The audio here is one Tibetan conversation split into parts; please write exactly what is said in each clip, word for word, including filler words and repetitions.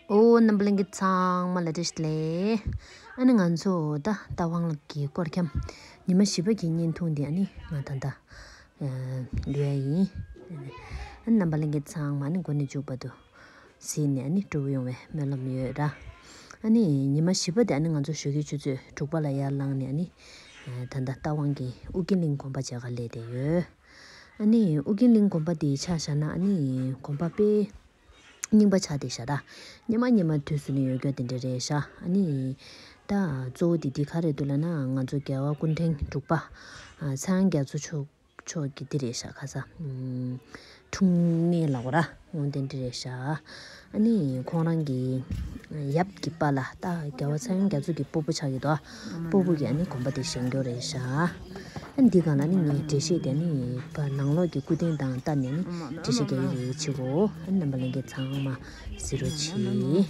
ཨོ། རྣམ་པ་ལྷན་རྒྱས་ཚང་མ་ལ་བཀྲ་ཤིས་བདེ་ལེགས། ཨ་ནི་ང་ཚོ་ད་རྟ་དབང་གི་སྐོར་འཁྱམ་ཉི་མ་བཞི་པ་གི་བརྙན་ཐུང་འདི་ཨ་ནི་ང་ད་ལྟ་ཨ་ལུས་ཡ་ཡིན། ཨ་ནི་རྣམ་པ་ལྷན་རྒྱས་ཚང་མ་ཨ་ནི་འགོ་ནས་མཇུག་བར་དུ་གཟིགས་ནས་ཨ་ནི་སྤྲོ་པོ་ཡོང་བའི་སྨོན་ལམ་ཡོད་ར། ཨ་ནི་ཉི་མ་བཞི་པ་དེ་ཨ་ནི་ང་ཚོ་ཞོགས་ཀའི་ཆུ་ཚོད་དྲུག་པ་ལ་ཡར་ལངས་ནས་ཨ་ནི་ད་ལྟ་རྟ་དབང་གི་ཨོ་རྒྱན་གླིང་དགོན་པ་མཇལ་ག་སླེབས་བསྡད་ཡོད། ཨ་ནི་ཨོ་རྒྱན་གླིང་དགོན་པ་དེ་ཆ་བཞག་ན་ཨ་ནི་དགོན་པ་དཔེ་རྙིང་པ་ཆགས་བསྡད་ཤག་ར། སྔོན་མ་སྔོན་མ་དུས་སུ་ནས་ཡོད་རྒྱུ་དེ་འདྲ་རེད་ཤག་ཨ་ནི་ད་གཙོ་བོ་དེ་འདི་ག་རེད་འདུག་ལབ་ན་ང་ཚོ་རྒྱལ་བ་སྐུ་ཕྲེང་དྲུག་པ་ཨ་ཚངས་དབྱངས་རྒྱ་མཚོ་མཆོག་མཆོག་གི་འདི་རེད་ཤག་ཁ་ས་ཨམ་འཁྲུངས་གནས་ལབ་དགོས་ར། འོ་དེ་འདྲ་རེད་ཤག་ཨ་ནི་ཁོང་རང་གི་ཡབ་ཀྱི་པཱ་ལགས་ད་རྒྱལ་བ་ཚངས་དབྱངས་རྒྱ་མཚོ་གི་སྤོ་བོ་ཆགས་ཀྱི་འདུག་སྤོ་བོ་གིས་ཨ་ནི་དགོན་པ་དེ་བཞེངས་རྒྱུ་རེད་ཤག་ཨ་ནི་འདི་སྒང་ལ་ཨ་ནི་ངས་འགྲེལ་བཤད་དེ་ཨ་ནི་ནང་ལོགས་ཀྱི་སྐུ་རྟེན་དང་བསྟུན་ནས་ཨ་ནི་འགྲེལ་བཤད་རྒྱག་གི་རེད། བྱེད་དགོས། ཨ་ནི་རྣམ་པ་ལྷན་རྒྱས་ཚང་མ་གཟིགས་རོགས་གྱིས།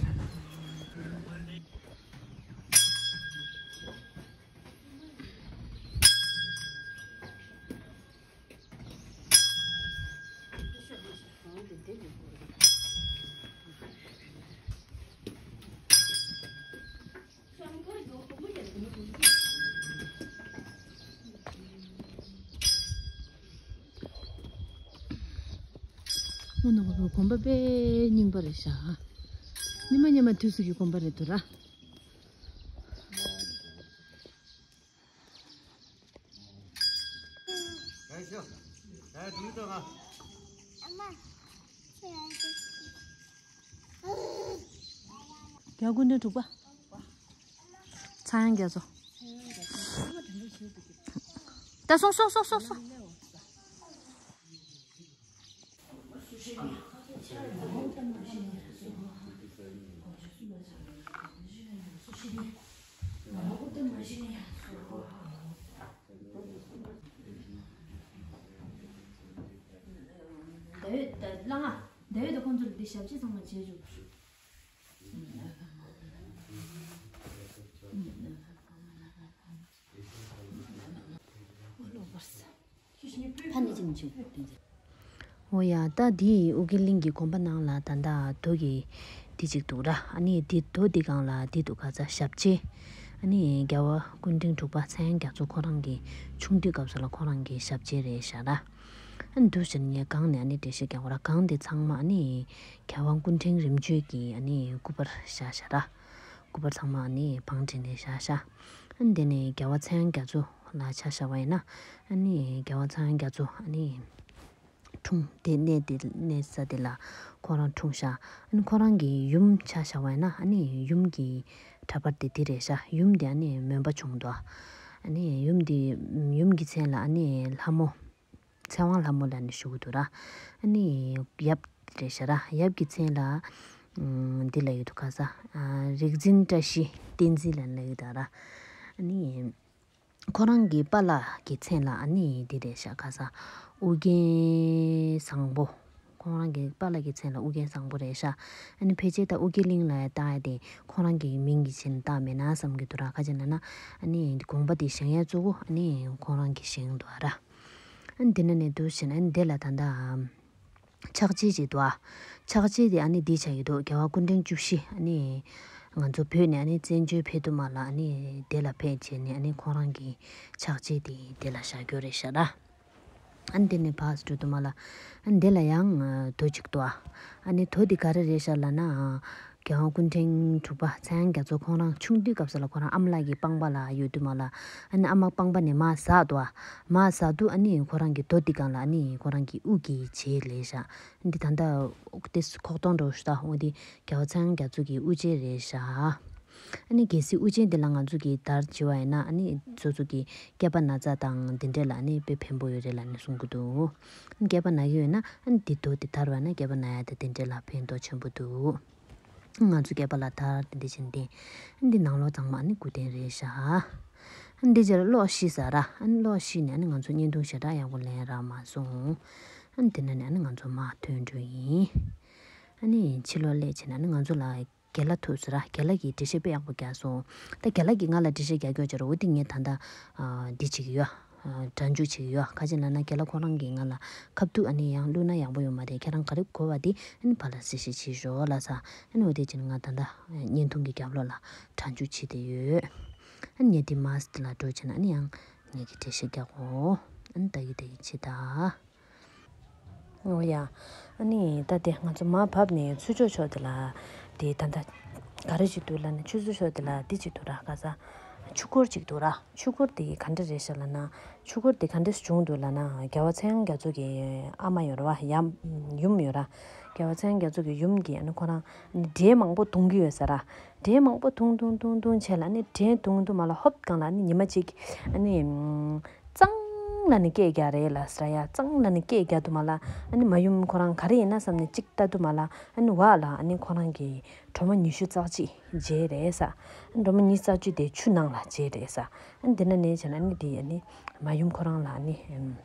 དགོན་པ་དཔེ་རྙིང་པ་རེད་ཤག་སྔོན་མ་སྔོན་མ་དུས་སུ་གི་དགོན་པ་རེད་འདུག་ར། རྒྱལ་བ་སྐུ་ཕྲེང་དྲུག་པ། ཚངས་དབྱངས་རྒྱ་མཚོ། ད་སོང་སོང་སོང་སོང་སོང་། ཟླ་འོད་ད་གླང་ང་། ཟླ་འོད་ད་ཁོང་ཚོར་འདི་ཞབས་ཕྱི་ཚང་མ་བྱེད་བཅུག་ཨོ་ཡ། ད་འདི་ཨོ་རྒྱན་གླིང་གི་དགོན་པ་ནང་ལ་ད་ལྟ་རྡོ་གི་འདི་གཅིག་འདུག་ར། ཨ་ནི་འདི་རྡོ་འདི་སྒང་ལ་འདི་འདུག་ག་ས་ཞབས་རྗེས། ཨ་ནི་རྒྱལ་བ་སྐུ་ཕྲེང་དྲུག་པ་ཚངས་དབྱངས་རྒྱ་མཚོ་ཁོ་རང་གི་ཆུང་དུས་སྐབས་སུ་ལ་ཁོ་རང་གི་ཞབས་རྗེས་རེད་ཤག་ར། ཨ་ནི་འདུག་བྱས་ནས་ངས་སྒང་ནས་ཨ་ནི་འགྲེལ་བཤད་རྒྱག་དགོས་ར། སྒང་འདི་ཚང་མ་ཨ་ནི་རྒྱལ་དབང་སྐུ་ཕྲེང་རིམ་བྱོན་གྱི་ཨ་ནི་སྐུ་པར་བཞག་ཤག་ར། སྐུ་པར་ཚང་མ་ཨ་ནི་བང་བསྒྲིགས་ནས་བཞག་ཤག་ཨ་ནི་དེ་ནས་རྒྱལ་བ་ཚངས་དབྱངས་རྒྱ་མཚོ་ལ་ཆ་བཞག་པ་ཡིན་ན། ཨ་ནི་རྒྱལ་བ་ཚངས་དབྱངས་རྒྱ་མཚོ་ཨ་ནི་འཁྲུངས་དེ་གནས་དེ་གནས་ས་དེ་ལ་ཁོ་རང་འཁྲུངས་ཤག་ཨ་ནི་ཁོ་རང་གི་ཡུམ་ཆ་བཞག་པ་ཡིན་ན། ཨ་ནི་ཡུམ་གྱི་འདྲ་པར་དེ་འདི་རེད་ཤག་ཡུམ་དེ་ཨ་ནི་མོན་པ་བྱུང་འདུག་ཨ་ནི་ཡུམ་དེ་ཡུམ་གྱི་མཚན་ལ་ཨ་ནི་ལྷ་མོ། ཚེ་དབང་ལྷ་མོ་ལབ་ནས་ཞུ་གི་འདུག་ར། ཨ་ནི་ཡབ་རེད་ཤག་ར། ཡབ་ཀྱི་མཚན་ལ་ཨམ་འདི་ལབ་ཡོད་འདུག་ག་ས། ཨ་རིག་འཛིན་བཀྲ་ཤིས་བསྟན་འཛིན་ལབ་ལབ་ཡོད་ད་ར། ཨ་ནི་ཁོ་རང་གི་པཱ་ལགས་ཀྱི་མཚན་ལ་ཨ་ནི་འདི་རེད་ཤག་ག་ས། ཨོ་རྒྱན་བཟང་པོ། ཁོ་རང་གི་པཱ་ལགས་ཀྱི་མཚན་ལ་ཨོ་རྒྱན་བཟང་པོ་རེད་ཤག་ཨ་ནི་ཕལ་ཆེར་ད་ཨོ་རྒྱན་གླིང་ལབ་ཡ་བཏགས་ཡ་དེ་ཁོ་རང་གི་མིང་གི་ཆེད་ནས་བཏགས་མེད་ན་བསམ་གྱི་འདུག་ར། ག་ཅི་ལབ་ན་ཨ་ནི་དགོན་པ་དེ་བཞེངས་ཡ་གཙོ་བོ་ཨ་ནི་ཁོ་རང་གིས་བཞེངས་འདུག་ཨ་ར། ཨ་ནི་དེ་ནས་ནས་འདུག་བྱས་ན་ཨ་ནི་དེ་ལ་ད་ལྟ་ཕྱག་རྗེས་ཅིག་འདུག་ཨ། ཕྱག་རྗེས་དེ་ཨ་ནི་འདི་ཆགས་ཀྱི་འདུག་རྒྱལ་བ་སྐུ་ཕྲེང་བཅུ་བཞི་ཨ་ནི་ང་ཚོ་བོད་ནས་ཨ་ནི་བཙན་བྱོལ་ཕེབས་དུས་མ་ལ་ཨ་ནི་དེ་ལ་ཕེབས་བྱས་ནས་ཨ་ནི་ཁོང་རང་གི་ཕྱག་རྗེས་དེ་དེ་ལ་བཞག་རྒྱུ་རེད་ཤག་ར། ཨ་ནི་དེ་ནས་ཕར་འགྲོ་དུས་མ་ལ་ཨ་ནི་དེ་ལ་ཡང་རྡོ་གཅིག་འདུག་ཨ། ཨ་ནི་རྡོ་དེ་ག་རེ་རེད་ཤག་ལབ་ན། རྒྱལ་དབང་སྐུ་ཕྲེང་དྲུག་པ་ཚངས་དབྱངས་རྒྱ་མཚོ་ཁོང་རང་ཆུང་དུས་སྐབས་སུ་ལ་ཁོ་རང་ཨ་མ་ལགས་ཀྱི་པང་པ་ལ་ཡོད་དུས་མ་ལ། ཨ་ནི་ཨ་མ་པང་པ་ནས་མར་ཟགས་འདུག་ཨ། མར་ཟགས་དུས་ཨ་ནི་ཁོ་རང་གི་རྡོ་འདི་སྒང་ལ་ཨ་ནི་ཁོ་རང་གི་དབུ་གི་བྱེད་ལས་བཞག་འདི་ད་ལྟ་དེ་ཁོག་སྟོང་འདྲ་བོ་ཞིག་ད། འོ་འདི་རྒྱལ་བ་ཚངས་དབྱངས་རྒྱ་མཚོ་གི་དབུ་ཅན་རེད་བཞག་ཨ་ནི་གལ་སྲིད་དབུ་ཅན་འདི་ལ་ང་ཚོ་གི་དར་བྱེད་པ་ཡིན་ན། ཨ་ནི་སོ་སོ་གི་སྐེད་པ་ན་ཚ་དང་འདི་འདྲས་ལ་ཨ་ནི་དཔེ་ཕན་པོ་ཡོད་རེད་ལབ་ནས་གསུང་གི་འདུག་ཨ་ནི་སྐེད་པ་ན་གི་ཡོད་ན་ཨ་ནི་འདི་རྡོ་འདི་དར་བ་ན་སྐེད་པ་ན་ཡ་དང་འདི་འདྲས་ལ་ཕན་ཐོགས་ཆེན་པོ་འདུག་ང་ཚོ་སྐེད་པ་ལ་དར་དེ་འདྲ་བྱས་ནས་བསྟན། འདི་ནང་ལོགས་ཚང་མ་ནི་སྐུ་རྟེན་རེད་ཤག་འདི་རྗེས་ལ་གློག་ཤི་ས་ར། ཨ་ནི་གློག་ཤི་ནས་ཨ་ནི་ང་ཚོ་བརྙན་ཐུང་ཞེ་དྲག་ཡག་པོ་ལེན་རག་མ་སོང་། ཨ་ནི་དེ་ནས་ནི་ཨ་ནི་ང་ཚོ་མར་ཐོན་འགྲོ་ཡིན། ཨ་ནི་ཕྱི་ལོགས་སླེབས་བྱས་ནས་ཨ་ནི་ང་ཚོ་ལ་རྒན་ལགས་ཐུག་སོང་ར། རྒན་ལགས་ཀྱིས་འགྲེལ་བཤད་དཔེ་ཡག་པོ་རྒྱག་སོང་། ད་རྒན་ལགས་ཀྱིས་ང་ལ་འགྲེལ་བཤད་རྒྱག་རྒྱུ་བྱས་ར། འོ་དེ་ངས་ད་ལྟ་ཨ་འདི་བྱེད་ཀྱི་ཡོད། སྒྲ་འཇུག་བྱེད་ཀྱི་ཡོད། ག་ཅི་ལབ་ན་རྒན་ལགས་ཁོ་རང་གིས་ང་ལ་ཁ་ཐུག་ཨ་ནི་ཡང་བླུགས་ན་ཡག་པོ་ཡོད་མ་རེད། ཁྱེད་རང་ག་རེ་དགོས་པ་དེ་ཨ་ནི་ཕར་ལ་གསལ་བཤད་བྱེད་ཤོག་ལབ་ས། ཨ་ནི་འོ་དེ་བྱས་ནས་ང་ད་ལྟ་བརྙན་ཐུང་གི་རྒྱབ་ལོགས་ལ་སྒྲ་འཇུག་བྱེད་བསྡད་ཡོད། ཨ་ནི་ངས་དེ་མར་དེ་ལ་འགྲོ་བྱས་ན་ཨ་ནི་ཡང་ངས་ཀྱི་འགྲེལ་བཤད་རྒྱག་གོ། ཨ་ནི་ལྟ་གི་ལྟ་གི་བྱེད་ད། འོ་ཡ། ཨ་ནི་ད་དེ་ང་ཚོ་མར་བབས་ནས་ཚུར་ཕྱོགས་ཕྱོགས་དེ་ལ་དེ་ད་ལྟ་ག་རེ་ཞིག་འདུག་ལབ་ན་ཆུ་ཚོད་ཕྱོགས་དེ་ལ་དེ་ཅིག་འདུག་ར། ག་ས་ཆུ་འཁོར་ཅིག་འདུག་ར། ཆུ་འཁོར་དེ་ག་འདྲ་རེད་ཤག་ལབ་ན། ཆུ་འཁོར་དེ་ག་འདྲ་བྱུང་འདུག་ལབ་ན། རྒྱལ་བ་ཚངས་དབྱངས་རྒྱ་མཚོ་གི་ཨ་མ་ཡོད་ར་བ། ཡ། ཡུམ་ཡོད་ར། རྒྱལ་བ་ཚངས་དབྱངས་རྒྱ་མཚོ་གི་ཡུམ་གྱིས་ཨ་ནི་ཁོ་རང་འབྲས་མང་པོ་འཐུང་གི་ཡོད་ས་ར། འབྲས་མང་པོ་འཐུང་འཐུང་འཐུང་འཐུང་བྱས་ལ་ཨ་ནི་འབྲས་འཐུང་འཐུང་མ་ལ་ཧོབ་སྒང་ལ་ཨ་ནི་ཉི་མ་གཅིག་ཨ་ནི། གཙང་ལ་ནི་སྐད་རྒྱག་རེད་ལ་ཟེར་ཡ། གཙང་ལ་ནི་སྐད་རྒྱག་དུས་མ་ལ་ཨ་ནི་མ་ཡུམ་ཁོ་རང་ག་རེ་ཡིན་ན་བསམ་ནས་གཅིག་ལྟ་དུས་མ་ལ་ཨ་ནི་བ་ལ་ཨ་ནི་ཁོ་རང་གི་གྲོ་མ་ཉི་ཤུ་རྩ་གཅིག་བརྗེས་རེད་ས། ཨ་ནི་གྲོ་མ་ཉི་ཤུ་རྩ་གཅིག་དེ་ཆུ་ནང་ལ་བརྗེས་རེད་ས། ཨ་ནི་དེ་ན་ནས་བྱས་ན་ཨ་ནི་དེ་ཨ་ནི་མ་ཡུམ་ཁོ་རང་ལ་ཨ་ནི་ནས་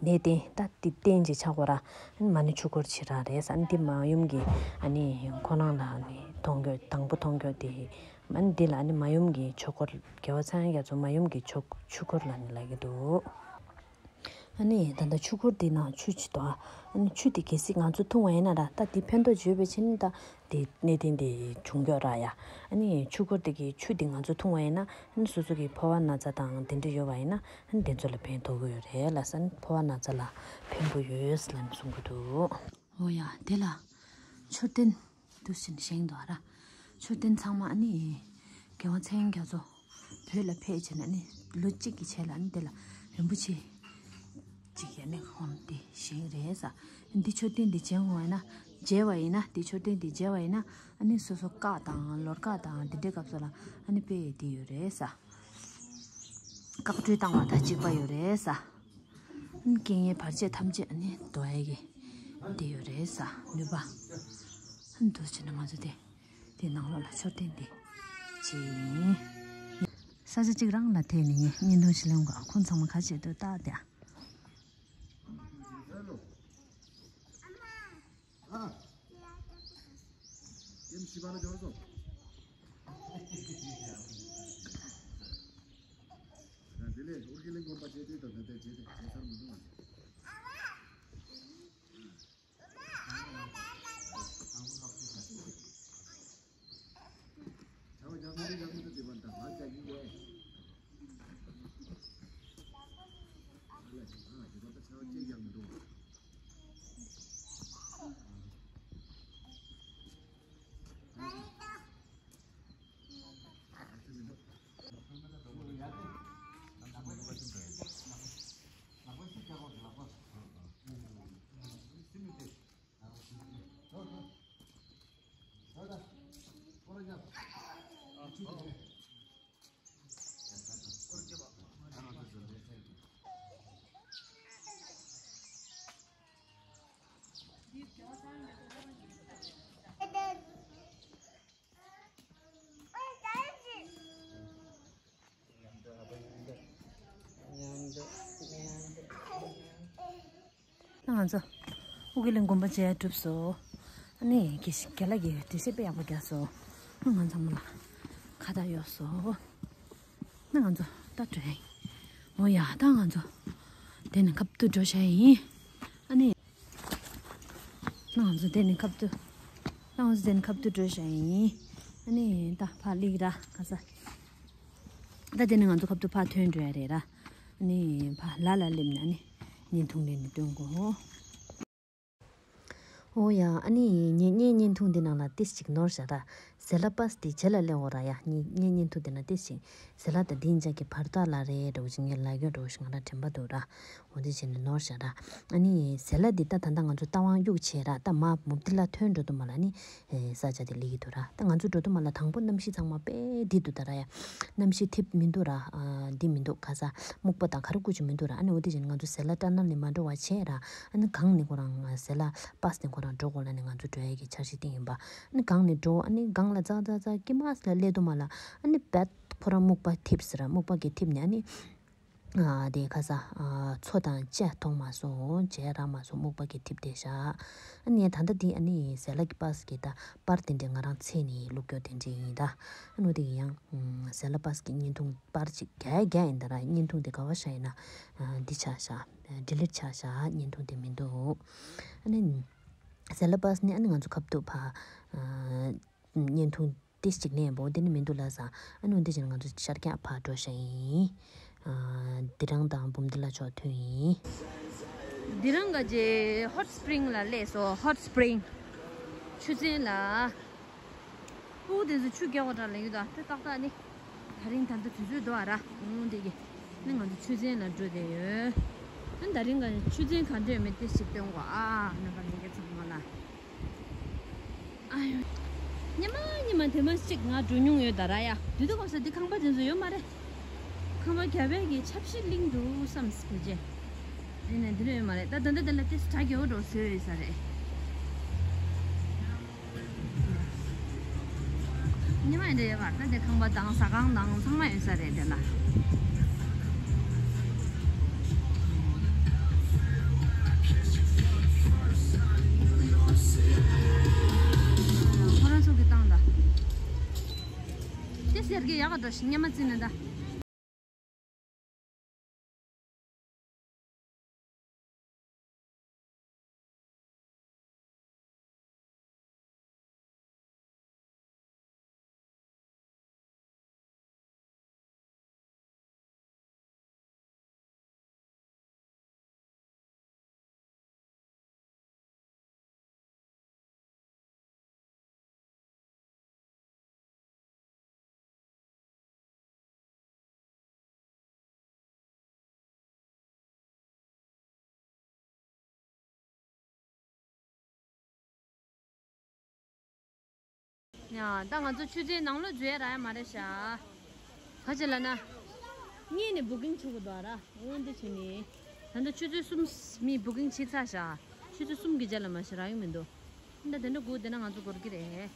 བསྟན་ད་དེ་བསྟན་ཅིག་ཆགས་གོ་ར། ཨ་ནི་མ་ཎི་ཆུ་འཁོར་བྱེད་ར་རེད་ས། ཨ་ནི་དེ་མ་ཡུམ་གྱི་ཨ་ནི་ཁོ་རང་ལ་ཨ་ནི་མཐོང་རྒྱུ་དང་པོ་མཐོང་རྒྱུ་དེ། ཨ་ནི་འདི་ལ་ཨ་ནི་མ་ཡུམ་གྱི་ཆོས་འཁོར། རྒྱལ་བ་ཚངས་དབྱངས་རྒྱ་མཚོ་མ་ཡུམ་གྱི་ཆོས་ཆོས་འཁོར་ལབ་ནས་ལབ་ཀྱི་འདུག་ཨ་ནི་ད་ལྟ་ཆུ་འཁོར་འདི་ནང་ཆུ་ཅིག་འདུག་ཨ་ནི་ཆུ་དེ་གལ་སྲིད་ང་ཚོ་འཐུང་བ་ཡིན་ན་ར། ད་འདི་ཕན་ཐོགས་བརྗོད་པའི་ཕྱིར་ནི་ད་འདི་གནད་དོན་འདི་བྱུང་ཡོད་ར་ཡ། ཨ་ནི་ཆུ་འཁོར་འདི་གི་ཆུ་འདི་ང་ཚོ་འཐུང་བ་ཡིན་ན་ཨ་ནི་སོ་སོ་གི་ཕོ་བ་ན་ཚ་དང་དེ་འདྲ་ཡོད་པ་ཡིན་ན་ཨ་ནི་དེ་ཚོ་ལ་ཕན་ཐོགས་ཀྱི་ཡོད་རེད་ལབ་ས། ཨ་ནི་ཕོ་བ་ན་ཚ་ལ་ཕན་པོ་ཡོད་ལབ་ནས་གསུང་གི་འདུག་འོ་ཡ། དེ་ལ་མཆོད་རྟེན་འདུག་ཟེར་ནས་བཞེངས་འདུག་ཨ་ར། མཆོད་རྟེན་ཚང་མ་ཨ་ནི་རྒྱལ་བ་ཚངས་དབྱངས་རྒྱ་མཚོ་བོད་ལ་ཕེབས་བྱས་ནས་ཨ་ནི་ལོ་གཅིག་གི་རྗེས་ལ་ཨ་ནི་དེ་ལ་རིན་པོ་ཆེ་གཅིག་ཡ་ནི་ཁོང་དེ་བཞེངས་རེད་ས། འདི་མཆོད་རྟེན་འདི་བཞེངས་འོང་ཡ་ན་མཇལ་བ་ཡིན་ན། འདི་མཆོད་རྟེན་འདི་མཇལ་བ་ཡིན་ན་ཨ་ནི་སོ་སོ་བཀའ་དང་ལོ་བཀའ་དང་འདི་འདྲའི་སྐབས་སུ་ལ་ཨ་ནི་དཔེ་ཡི་དེ་ཡོད་རེད་ས། བཀའ་འཁྲོལ་བཏང་བ་དང་གཅིག་པ་ཡོད་རེད་ས། རྐྱེན་ངན་བར་ཆད་ཐམས་ཅད་ནི་འདོར་ཡས་ཀྱི་དེ་ཡོད་རེད་ས། ནུས་པ། འདུག་ཟེར་ནས་ང་ཚོ་དེ་དེ་ནང་ལོགས་ལ་མཆོད་རྟེན་དེ་ཅི་ཡིན། ས་ཆ་གཅིག་རང་ལ་དེ་ནི་བརྙན་ཐུང་ཞིག་ལེན་དགོས། ཁོང་ཚང་མ་ག་བྱེད་འདུག་ལྟ་དེ། ད་ང་ཚོ་ཨོ་རྒྱན་གླིང་དགོན་པ་མཇལ་གྲུབ་སོང་། ཨ་ནི་དགེ་བཤེས་རྒན་ལགས་ཀྱིས་འགྲེལ་བཤད་དཔེ་ཡག་པོ་རྒྱག་སོང་། ཨ་ང་ཚང་མ་ལ་ཁ་བཏགས་གཡོགས་སོང་། ད་ང་ཚོ་ད་འགྲོ་ཡིན། འོ་ཡ། ད་ང་ཚོ་དེ་ནས་ཁ་ཐུག་འགྲོ་བྱ་ཡིན། ཨ་ནི། ང་ཚོ་དེ་ནས་ཁ་ཐུག་ང་ཚོ་དེ་ནས་ཁ་ཐུག་འགྲོ་བྱ་ཡིན། ཨ་ནི་ད་ཕར་སླེབས་ར་ག་ས། ད་དེ་ནས་ང་ཚོ་ཁ་ཐུག་ཕར་ཐོན་འགྲོ་ཡ་རེད་ར། ཨ་ནི་ཕར་ལ་ལ་སླེབས་ནས་ཨ་ནི་བརྙན་ཐུང་ལེན་ནས་སྟོན་དགོས། འོ་ཡ། ཨ་ནི་ངས་ངའི་བརྙན་ཐུང་འདི་ནང་ལ་ཏིས་ཅིག་ནོར་བཞག་ར། ཟེ་ལ་པཱས་འདི་རྗེས་ལ་ལེན་འོ་ར་ཡ། ངའི་ངའི་བརྙན་ཐུང་འདི་ནང་ཏིས་ཅིག་ཟེ་ལ་དང་འདི་འཇག་གི་བར་ཐག་ལ་རེད་འདྲ་བོ་ཅིག་ངས་ལབ་ཡོད་འདྲ་བོ་ཞིག་ང་རང་དྲན་པ་འདུག་ར། འོ་འདི་བྱས་ནས་ནོར་བཞག་ར། ཨ་ནི་ཟེ་ལ་འདི་ད་ད་ལྟ་ང་ཚོ་རྟ་དབང་གཡུགས་བྱས་ར། ད་མར་མུ་ཏི་ལ་ཐོན་འགྲོ་དུས་མ་ལ་ནི་ས་ཆ་དེ་སླེབས་ཀྱི་འདུག་ར། ད་ང་ཚོ་འགྲོ་དུས་མ་ལ་དང་པོ་གནམ་གཤིས་ཚང་མ་དཔེ་འདི་འདུག་ད་ར་ཡ། གནམ་གཤིས་འཐིབས་མི་འདུག་ར། ཨ་འདི་མི་འདུག་ག་ས། སྨུག་པ་དང་ག་རེ་དགོས་ཀྱི་མི་འདུག་ར། ཨ་ནི་འོ་དེ་བྱས་ནས་ང་ཚོ་ཟེ་ལ་ཊ་ནལ་ནས་མ་འགྲོ་བ་བྱས་ར། ཨ་ནི་སྒང་ནས་ཁོ་རང་ཟེ་ལ་པཱས་ནས་ཁོ་རང་འགྲོ་དགོས་ལབ་ནས་ང་ཚོ་འགྲོ་ཡས་ཀྱི་འཆར་གཞི་བཏིང་ཡིན་པ། ཨ་ནི་སྒང་ནས་འགྲོ། ཨ་ནི་སྒང་ལ་ཙག་ཙག་ཙག་ཀི་མ་ས་ལ་སླེབས་དུས་མ་ལ་ཨ་ནི་བད་ཁོ་རང་སྨུག་པ་འཐིབས་ཟེར་ར། སྨུག་པ་གིས་འཐིབས་ནས་ཨ་ནི་ ཨ་དེ་ཁ་ས་ཨ་མཚོ་དང་ཅ་མཐོང་མ་སོང་། ཇ་རག་མ་སོང་། སྨུག་པ་གི་ཐིབས་ཏེ་བཞག་ཨ་ནི་ད་ལྟ་འདི་ཨ་ནི་ཟེ་ལ་གི་པཱས་གི་ད་པར་དེ་འདྲས་ང་རང་འཚོལ་ནས་བླུག་རྒྱུ་དེ་འདྲས་ཡིན་ད། ཨ་ནི་དེ་ཡང་ཟེ་ལ་པཱས་གི་བརྙན་ཐུང་པར་ཅིག་རྒྱག་རྒྱག་ཡིན་ད་ར། བརྙན་ཐུང་དེ་ག་བ་བཞག་ཡིན་ན་འདི་ཆགས་བཞག་ཌི་ལིཊ་ཆགས་བཞག་བརྙན་ཐུང་དེ་མི་འདུག་ཨ་ནི་ཟེ་ལ་པཱས་ནི་ཨ་ནི་ང་ཚོ་ཁ་ཐུག་ཕ་བརྙན་ཐུང་ཏིས་གཅིག་ནས་འབོ་དེ་ནི་མི་འདུག་ལ་ས། ཨ་ནུ་འདི་ཅན་ང་ཚོ་ཤར་རྒྱག་ཕར་འགྲོ་ཤ་ཡིན། ཨ་དི་རང་དང་འབུམ་དི་ལ་ཕྱོགས་མཐུན་ཡིན། དི་རང་ག་ཇེ་ཧོཊ་སི་པི་རིང་ལ་སླེབས་སོ། ཧོཊ་སི་པི་རིང་། ཆུ་ཚན་ལ། ཕྲུ་གུ་དེ་ཚོ་ཆུ་རྒྱག་གོ་འདྲ་ལ་ཡོད་ད། ཏག་ཏག་ནི། ད་རིང་ད་ལྟ་དུས་ཚོད་འདུག་ཨ་ར། འོང་དེ་གི། ནི་ང་ཚོ་ཆུ་ཚན་ལ་འགྲོ་བསྡད་ཡོད། ཨ་ད་རིང་ག་ཆུ་ཚན་ག་འདྲ་ཡོད་མེད་ཏིས་གཅིག་སྟོན་གོ་ཨ། རྣམ་པ་ལྷན་རྒྱས་ཚང་མ་ལ། ཨ་ཡོ། ཉི་མ་ཉི་མ་དེ་མ་གཅིག་ང་འགྲོ་མྱོང་ཡོད་ད་ར་ཡ། དུས་དུ་གོ་ས་འདི་ཁང་པ་དེ་ཚོ་ཡོད་མ་རེད། ཁང་པ་རྒྱ་བལ་གྱི་ཆབ་ཤིག་གླིང་འདུག་བསམ་སི་ཀུ་རྗེ། ཨེ་ནས་འདི་རུ་ཡོད་མ་རེད། ད་ད་ད་ད་ལ་ཏེ་སི་གྲ་རྒྱལ་བོ་འགྲོ་བཟོས་ཡོད་ས་རེད། ཉི་མ་འདྲ་ཡོད་པ་ད་དེ་ཁང་པ་དང་ཟ་ཁང་དང་ཚང་མ་ཡོད་ས་རེད་དེ་ལ། ཁོ་རང་ཚོ་གི་བཏང་ད། དེ་ཟེར་གི་ཡག་ག་འགྲོ་ཞིག་ཉི་མ་བརྩིས་ནས་ད། ཡ་ད་ང་ཚོ་ཆུ་ཚན་ནང་ལོགས་འཛུལ་ཡ་རག་ཡ་མ་རེད་ཤག་ག་ཅི་ལ་ན། གཉིས་ནས་བུ་ཀིང་བྱེད་དགོས་འདུག་ར། འོ་འདི་བྱས་ནས། ད་ལྟ་ཆུ་ཚོད་གསུམ་མི་བུ་ཀིང་བྱས་ཚར་ཤག་ཆུ་ཚོད་གསུམ་གྱི་རྗེས་ལ་མ་ཤི་རག་ཡོང་མི་འདུག་ད་དེ་འདྲ་སྒུག་བསྡད་ན་ང་ཚོ་འགོར་གི་རེད།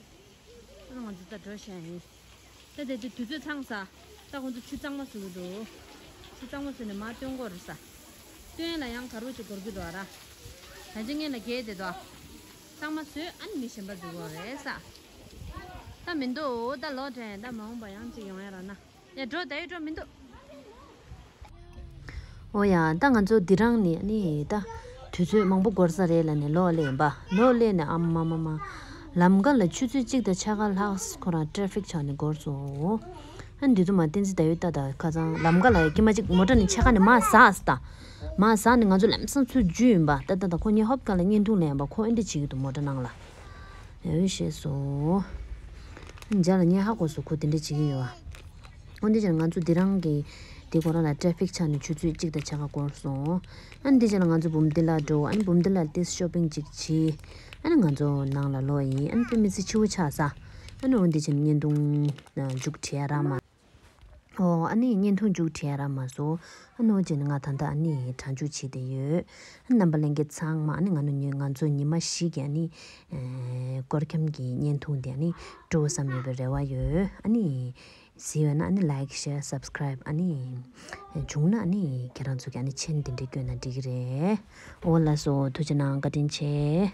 ད་ང་ཚོ་ད་འགྲོ་ཤག་ཡིན། ད་དེ་དུས་ཚོད་ཚང་ས། ད་ཁོང་ཚོ་ཆུ་གཙང་མ་བཟོ་གི་འདུག་ཆུ་གཙང་མ་བཟོས་ནས་མར་བཏོན་དགོས་རེད་ས། བཏོན་ལ་ཡང་ག་རོ་ཅིག་འགོར་གི་འདུག་ཨ་ར། ད་ཅི་ངན་ལ་རྒྱས་བསྡད་འདུག་གཙང་མ་བཟོས་ཨ་ནི་མི་གཞན་པ་འཛུལ་དགོས་རེད་ས། ད་མི་འདུག་ད་ལོག་དྲན་ད་མ་འོངས་པ་ཡང་ཅིག་ཡོང་ཡ་ར་ན། ཡ་འགྲོ་ད་ཡོད་འགྲོ་མི་འདུག་ཨོ་ཡ་ད་ང་ཚོ་འདི་རང་ནས་ནི་ད་དུས་ཚོད་མང་པོ་འགོར་ས་རེད་ལ་ནས་ལོག་སླེབས་ཡིན་པ། ལོག་སླེབས་ནས་ཨ་མ་མ་མ། ལམ་ཁ་ལ་ཆུ་ཚོད་གཅིག་དང་ཕྱེད་ཀ་ལྷག་ཁོ་རང་ཊེ་ཕིག་ཆགས་ནས་འགོར་སོང་། ཨ་འདི་ཚོ་མ་བསྟན་འཛིན་ད་ཡོད་ད་ད་ཁ་སང་ལམ་ཁ་ལ་ཀྱི་མ་གཅིག་མོ་ཊ་ནས་ཕྱེད་ཀ་ནས་མར་ཟགས་སི་ད། མར་ཟགས་ནས་ང་ཚོ་ལམ་སང་ཚུར་འཇུས་ཡིན་པ། ད་ད་ད་ཁོ་ངའི་ཧོབ་ཁ་ལ་བརྙན་ཐུང་ལེན་པ་ཁོ་ཨེ་འདྲ་བྱེད་ཀྱི་འདུག་མོ་ཊ་ནང་ལ། ཡ་ཡོད་ཤེས་སོང་། མཇལ་ལ་ངས་ཧ་གོ་སོང་ཁོ་དེ་འདྲ་བྱེད་ཀྱི་ཡོད་ཨ། འོན་ཏེ་ཅང་ང་ཚོ་འདི་རང་གི་དེ་ཁོ་རང་ལ་ཊེ་ཕིག་ཆགས་ནས་ཆུ་ཚོད་གཅིག་དང་ཕྱེད་ཀ་འགོར་སོང་། ཨ་ནི་འདི་ཅང་ང་ཚོ་འབུམ་སྡེ་ལ་འགྲོ། ཨ་ནི་འབུམ་སྡེ་ལ་ཏིས་ཤོ་པིང་ཅིག་བྱས། ཨ་ནི་ང་ཚོ་ནང་ལ་ལོག་ཡིན། ཨ་ནི་དཔེ་མི་སྲིད་འཕྱི་བོ་ཆགས་ས། ཨ་ནི་འོན་ཏེ་ཅང་བརྙན་ཐུང་མཇུག་བྲིས་ཡ་རག་མ། ཨོ་ཨ་ནི་བརྙན་ཐུང་མཇུག་བྲིས་ཡ་རག་མ་སོང་། ཨ་ནི་འོན་ཏེ་ང་ད་ལྟ་ཨ་ནི་གྲ་འཇུག་བྱེད་བསྡད་ཡོད། ཨ་རྣམ་པ་ལྷན་རྒྱས་ཚང་མ་ཨ་ནི་ང་ནུ་ང་ཚོ་ཉི་མ་བཞི་གི་ཨ་ནི་ཨེ་སྐོར་འཁྱམ་གྱི་བརྙན་ཐུང་དེ་ཨ་ནི་སྤྲོ་བསམ་ཡོད་པའི་རེ་བ་ཡོད། ཨ་ནི་གཟིགས་ཡོད་ན་ཨ་ནི་ལའིཀ་ཤེར་སབ་སི་ཀ་རའིབ་ཨ་ནི་བྱུང་ན་ཨ་ནི་ཁྱེད་རང་ཚོ་གི་ཨ་ནི་མཆན་དེ་འདྲ་བསྐྱོན་ན་འགྲིག་གི་རེད། ཨོ་ལགས་སོ། ཐུགས་རྗེ་གནང་། བཀའ་དྲིན་ཆེ།